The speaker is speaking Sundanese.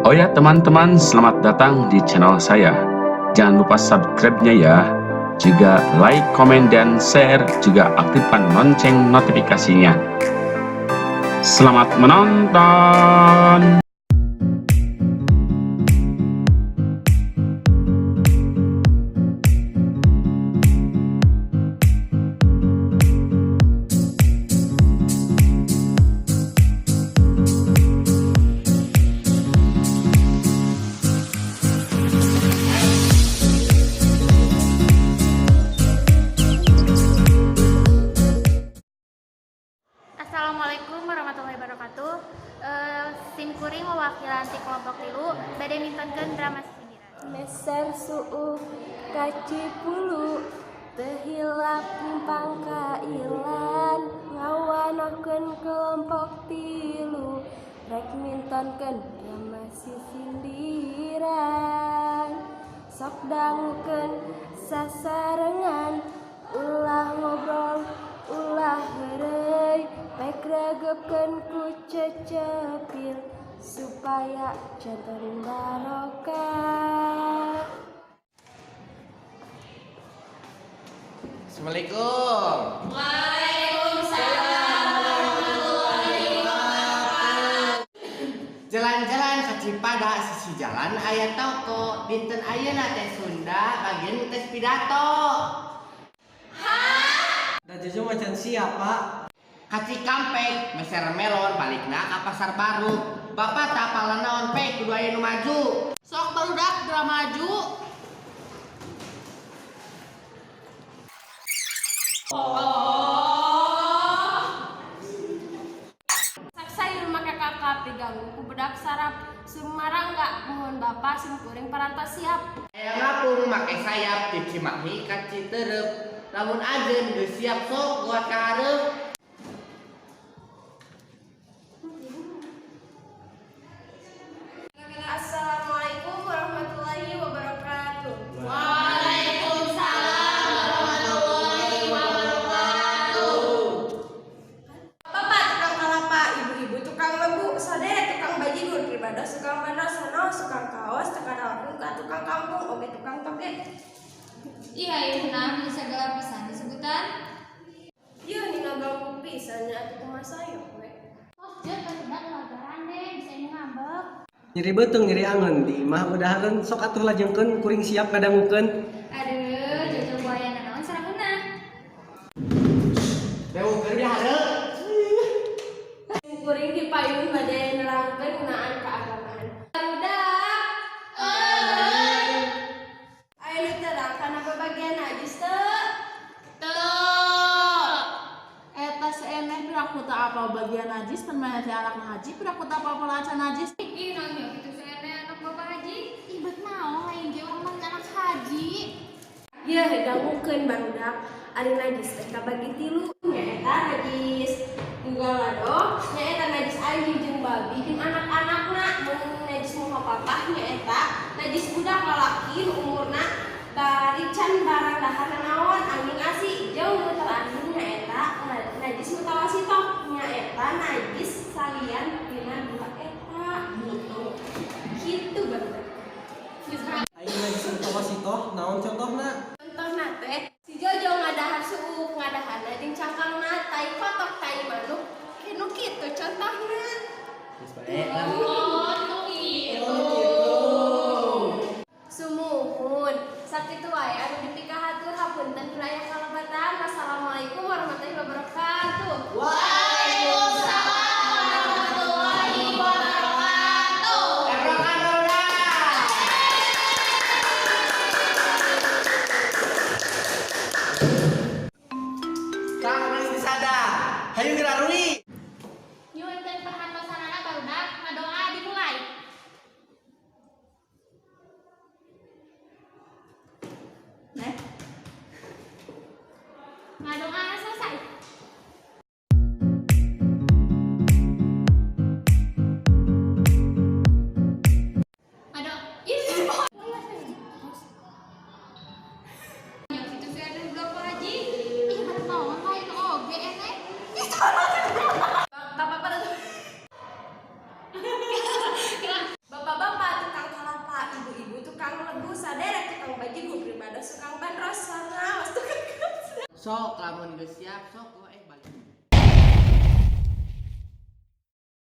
Oh ya teman-teman, selamat datang di channel saya. Jangan lupa subscribe-nya ya. Juga like, komen, dan share. Juga aktifkan lonceng notifikasinya. Selamat menonton! Assalamualaikum warahmatullahi wabarakatuh. Sim kuring mewakilan ti kelompok 3 bade mintonkeun drama sisindiran. Meser suuk ka Cipulu, teu hilap numpang ka Ilan, ngawanohkeun kelompok 3 rek mintonkeun drama sisindiran. Sok dangukeun sasarengan, ulah ngobrol, ulah heureuy, pek regepkeun ku cecepil supaya janten barokah. Assalamualaikum. Waalaikumsalam warahmatullahi wabarakatuh. Jalan-jalan ke Cipada, sisi jalan aya toko. Dinten ayeuna teh Sunda bagian tes pidato. Da Jojo macan siap, Pak. Ka Cikampek meser melon, balikna ka Pasar Baru. Bapak tak apal naon pek kudu aya nu maju. Sok barudak geura maju. Sak sayur make kakap diganggu ku bedak sarap. Sumarangga mohon Bapak, sim kuring parantos siap. Aya ngapung make sayap ti Cimahi ka Citereup. Lamun ajeun geus siap, sok buat ka hareup. Assalamualaikum warahmatullahi wabarakatuh. Waalaikumsalam warahmatullahi wabarakatuh. Bapak tukang kalapa, ibu-ibu tukang lebu, saudara tukang bajigur, pribados tukang bandros, sono tukang kaos, tukang langkung, tukang kampung, oge tukang toge. Iya, ieu nah bisa segala pisan disebutan. Ieu nih ngaganggu pisan nya atuh, kumaha sayo we. Tos jeung barudak lagaran deh, bisa ini ngambek. Nyeri beuteung, nyeri angeun di imah udahareun, sok atuh lajengkeun, kuring siap ngadangukeun. Aduh, Jojo buaya naon saranguna. Dewukeun di hareup. Sim kuring di payun bade nerangkeun ngeunaan keagamaan. Barudak. Aya nu terang kana babagian najis teu? Teu. Eta seeneh piraku teu apal bagian najis, pan maneh teh anak haji, piraku teu apal pola acan najis. Ih, naon nya kitu seeneh anak Bapak Haji? Ih, bet naon lain ge urang mah anak haji. Yeuh, dangukeun barudak, ari najis teh kabagi tilu, nyaeta najis mughalladhah, nyaeta najis anjing jeung babi jeung anak-anakna. Mun najis mukhaffafah nyaeta najis budak lalaki nu umurna bari can barang dahar nanaon anjing asi. Jeung nu terakhir nyaeta najis mutawassithah, nyaeta najis salian tina dua eta gitu. Kitu barudak. Aing najis mutawassithah naon contohna? Contohna teh si Jojo ngadahar suuk, ngadaharna jeung cangkangna, tai kotok, tai manuk, nu kitu contohna. Geus bae lah. Oh, nu kitu. Sumuhun, sakitu wae anu dipikahatur, hapunten bila aya kalepatan. Wassalamualaikum warahmatullahi wabarakatuh. Waalaikumsalam warahmatullahi wabarakatuh. Teplokan barudak. Tah geus disada. Hayu geura rui. Nyuhunkeun perhatosanana barudak, ngadoa. Sok lamun geus siap sok.